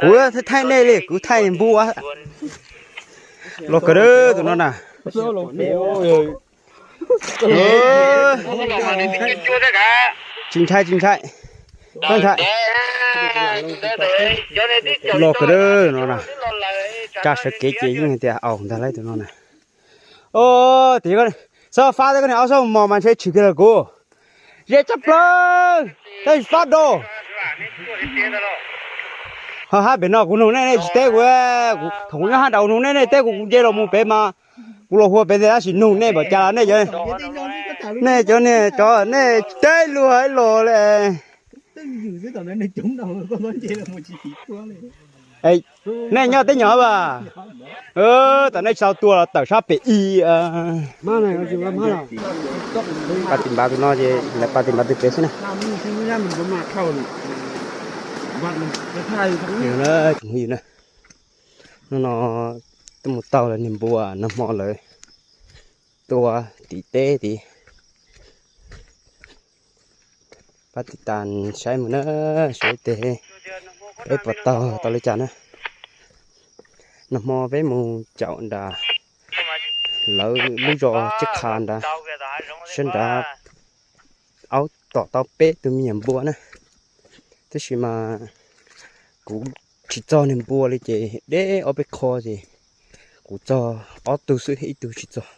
Kuv thaij nej li, kuv thaij npua. Los kawg tus no na. Tsis ntshai, tsis ntshai. Ntshai. Los kawg tus no na. Tsa sawv kev ces yeej tias aus ntag lauj tus no na. Tib xav fab tej koj niag ob sab mos mas ntshe tshwm kiag lawm kuv. Ze tshaj plaws, tej fab do. Ho hab pem no kuv nug nej, nej tsis teb kuv. Thaum kuv nyob hab nraud nug nej, nej teb kuv, kuv nce los mus pem mas kuv los hua pem tab sis nug nej npaum cas los nej cov, nej cov niag cov nej tsis teb luag los li. Nej nyob teb nyob vas, tam nej tsis tau tua los tawm sab pem ib. Pas tim npav tus no ces lawv pas tim npav tus pem xwb na. Hnub no twb mus tau lawv niag npua, nag hmo lawv tua tim teb tid. Pab tiv tas saib mus na, saib tes peb puas tau tau li cas na. Nag hmo peb mus caum nram lawv lub zos Txiab Qha nrad, sab nrad aub tom tau peb tug me nyuam npua na. Tab sis mas kuv tsis txog niag npua li ces deb ob peb qho ces kuv txog ob tug xwb, ib tug tsis txog.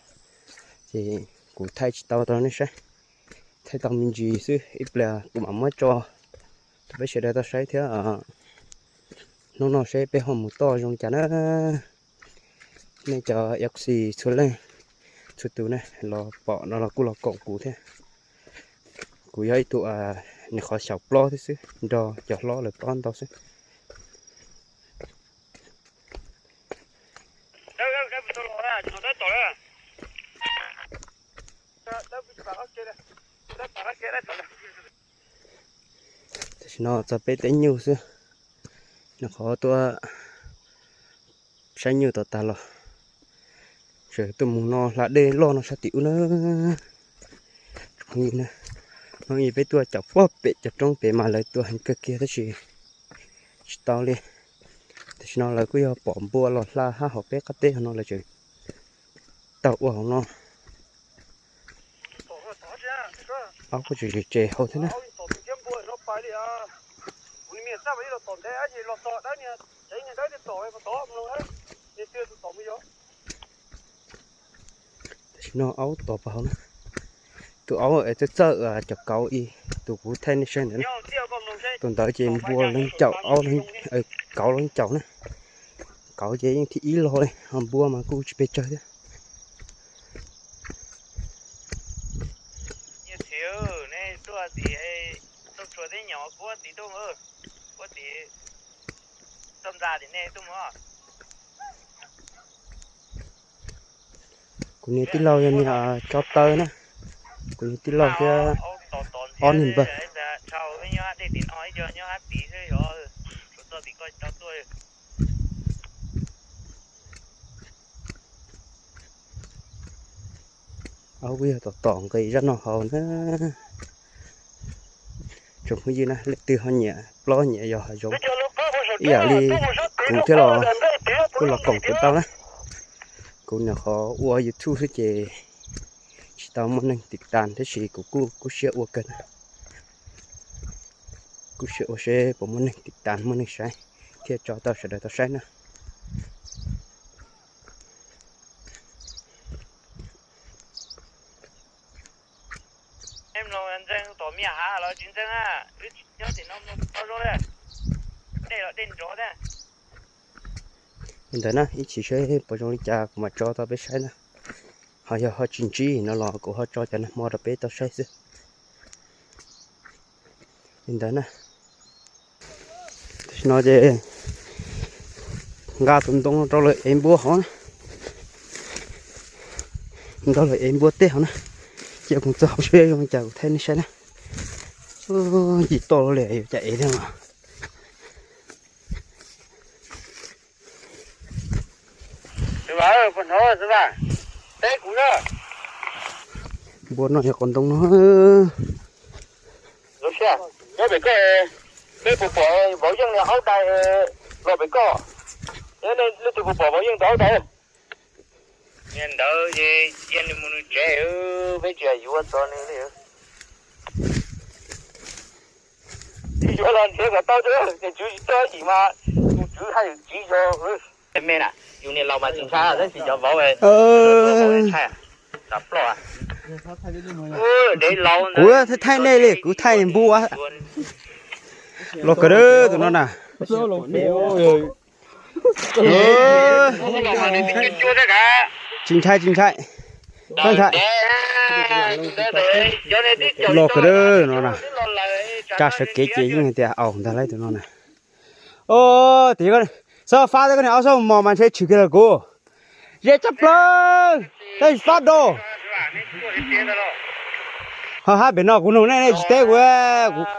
Ces kuv thaij tsis tau rau nej saib, thaij tau me ntsis xwb, ib pliag kuv mam muab tso rau peb sawv daws tau saib thiab. Hnub no seb peb ho mus toj zoo li cas na. Nej cov FC txhua leej txhua tus ne los pom no los kuj los koom kuv thiab. Kuv yog ib tug nws qhov xyaum plob thiab xwb, nrog cov hlob lawv plob ntau xwb. Tam sim no txog peb teb nyuj xwb, nws qhov tuaj saib nyuj tom tag los, tseem tuaj mus no hla dej loj no sab tim ub na. Hnub ib peb tuaj caum puag pem cov roob pem mas lawv tua heev kawg kiag tab sis tsis tau li. Tam sim no lawv kuj yog pom npua los hla hab hauv peb qab teb no lawv tseem taug ua hauv no. Aub kuj tseem tsem tsem hauv thiab na. Tam sim no aub tos pab hauv na. Tus aub es txawj txawj cov kauv ib, tus kuv thaij nej saib ntawd na. Tus ntawd ces npua leej caum, aub, kauv leej caum na. Kauv ces yeej thib ib log li, ho npua mas kuj tsis pes tsawg thiab. Kuv niag tij laug yog niag tso taw na, kuv niag tij laug thiab ob niag npawg. Aub kuj yog tom tom nqis zaj no hauv na. Tsoom phooj ywg na, leej twg ho nyiam plob nyiam yos hav zoov ib yam li kuv thiab los kuj los koom kuv tau na. Kuv nyuam qhuav ua YouTube xwb ces tsis tau muaj neeg tiv tas tab sis kuv kuj kub siab ua kawg na. Kub siab ua seb puas muaj neeg tiv tas muaj neeg saib thiaj tso tau sawv daws tau saib na. Li ntawd na, ib chim seb puas zoo li cas kuv mam tso tau peb saib na. Ho yog ho tsis ntsib no los kuv ho tso cov nag hmo rau peb tau saib xwb. Li ntawd na. Tam sim no ces nqa tus ntoo rau lawv ev npua hauv na. Nrog lawv ev npua teb hauv na. Cia kuv txog hauv seb zoo li cas kuv thaij nej saib na. Yim toj li yuav cas ev thiab mas. Npua no yog qos ntoo no. Thiab, nyob pem koj, peb puas pom vauv Yeej niag aub dais los pem koj? Nyob nej leej twg puas pom vauv Yeej tus aub dais? Niag ntawd ces cia nws mus nws tsev, peb tsis yuav txog nws li. Tsis yuav los nrhiav kom tau, niag tswv tsis txawj ib mas, tus tswv haj yam tsis yog. Me na, yus niag laus mas tsis ntshai, tab sis cov vauv ntshai. Kuv thaij nej li, kuv thaij npua. Los kawg tus no na. Tsis ntshai, tsis ntshai. Ntshai. Los kawg no na. Tsa sawv kev ces yeej hais tias aus ntag lauj tus no na. Os, tias xob fab tej koj niag aub xob mos mas ntshe tshwm kiag lawm kuv. Ze tshaj plaws, tab sis fab do. Ho hab pem no kuv nug nej, nej tsis teb kuv,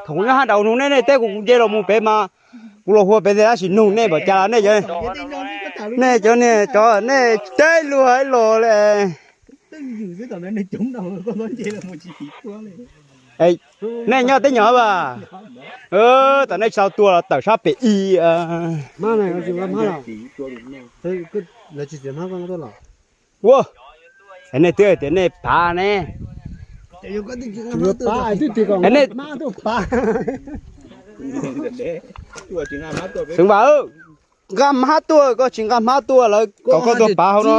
thaum kuv nyob hab nraud nug nej, nej teb kuv, kuv nce los mus pem mas kuv los hua pem tab sis nug nej npaum cas los nej, nej cov niag cov nej tsis teb luag los li. Nej nyob teb nyom mas, tom nej tsis tau tua los tawm sab pem i. Ua, nej twb hais tias nej pav ne. Xeev Vaj, nqa hmab tuaj, koj tsis nqa hmab tuaj lawv kom koj tuaj pav hauv no.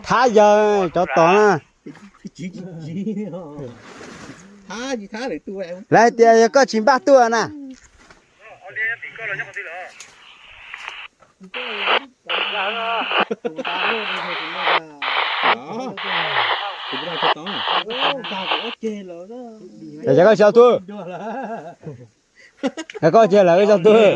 Thab yawg cov tos na. Lawv hais tias yog koj tsis npaj tuaj na. Yog koj tsis tau tuaj, yog koj tsis lawv tsis tau tuaj.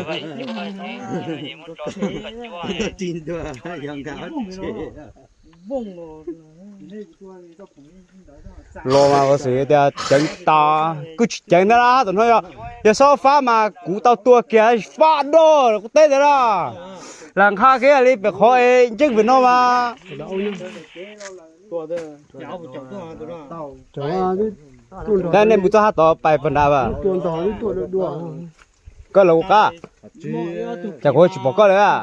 Los mas ua xwm tias ceev tas, kuj tsis ceev ntag lab, tam no yog, yog xob fab mas kuv tau tua kiag fab doj kuv teb tiag lab. Lam nqha kiag li pem qhov es ntseej pem no mas. Tab nej mus txoj hab tod pais pag nrad as. Koj los kuv qab, cas kuv tsis pom koj lawm.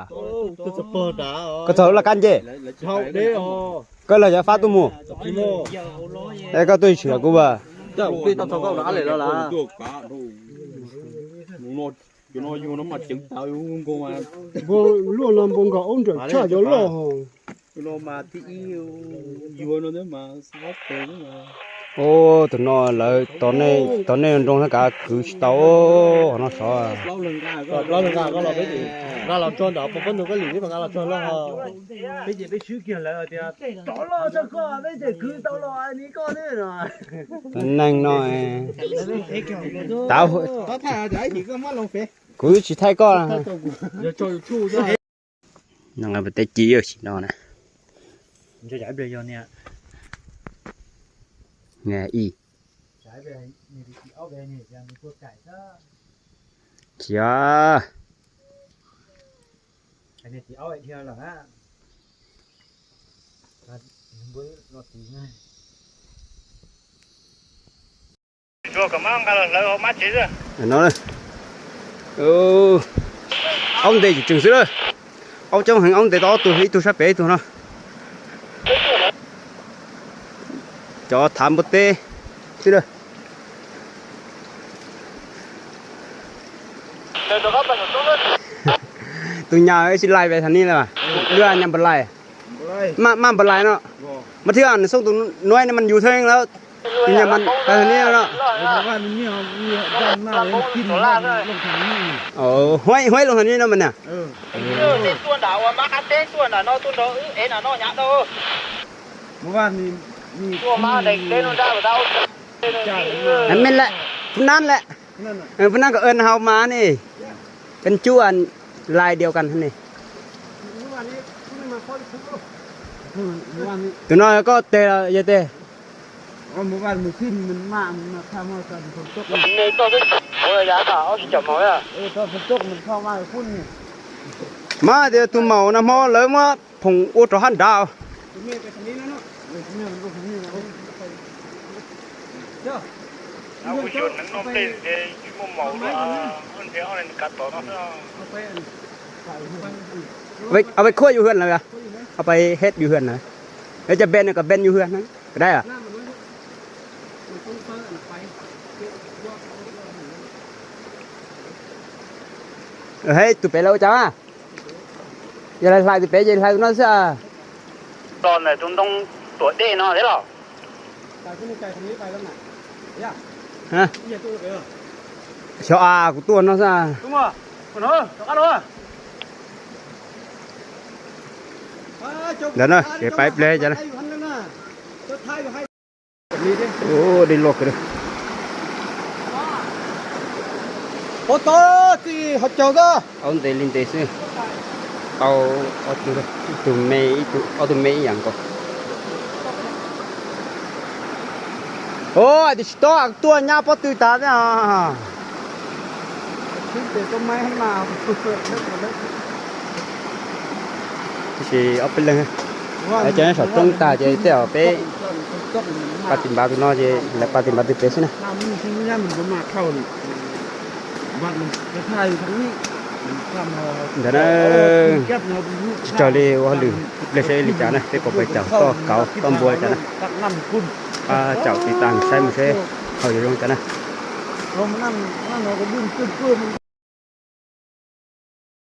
Koj txog lub laj kab nce, koj los cov fab tuaj mus. Es koj tuaj tsis tshwm kuv as. Luaj no npau nkaus aub nrawm tshaj cov loj. Tus no lawv tos nej nroo thiab kav kwv tsis tau, qhov no sov. Nqa los tso ntawm pov pob ntug koj lim peb mam nqa los tso loj. Peb ces peb swb kiag lawv tias rov loj tso koj, peb ces kwv tau los ni koj ne no. Neeg no, tav, kuv tsis thaij koj. Nqa teb ci sim no na. Ib, cia, no, aub ntes tseem xwb lawm. Aub coob heev, aub ntes tau ob tug, ib tug sab pem ib tug no. Cov thav npua teb xwb lawm. Tus nyab tsis lais pes thaj ni lawm, lub nyab npam lais, maj npam lais no, mas thiab nws xoob tus nuav ne mas yus thiaj lawm, tus nyab npam lais thaj ni no. Huaib, huaib loo thaj ni no mas na. Mej lawm, phub nab lawm, phub nab kom ua hauv mas ne, peb cuab lais diav kas ne. Tus no koj teg los yog teg? Mas tias tus maum nag hmo lawv muab phoom ua rov hab nrad. Au pais khuaj yus hwm lawm, au pais hej yus hwm lawm, cov ben no kom ben yus hwm na, da. Hej, tus pem lawv ua cas? Yog lawv hlais tus pem ces hlais tus no xwb. Los ntawm tus ntoo tuam dej no thiab los? Xyov as, kuv tuaj no xwb. Ntawd na, kev pais ib pliag cas na. Dej loj kawg. Aub ntev li ntev xwb. Tau ob tug, ib tug me, ob tug me ib yam nkaus. Ua tias tsis tau tuaj nyab pob tw tas thiab. Tiam sis ob peb leeg cov nyob saum roob tag ces tej zaum peb pas tis npav tus no ces lawv pas tis npav tus pem xwb na. Ntawd na, tsis raws li ua hauj lwm, ib pliag seb li cas na, peb puas pais caum toj kauv toj npua li cas na. Pab caum tiv tas saib mus seb hauj yuav zoo cas na.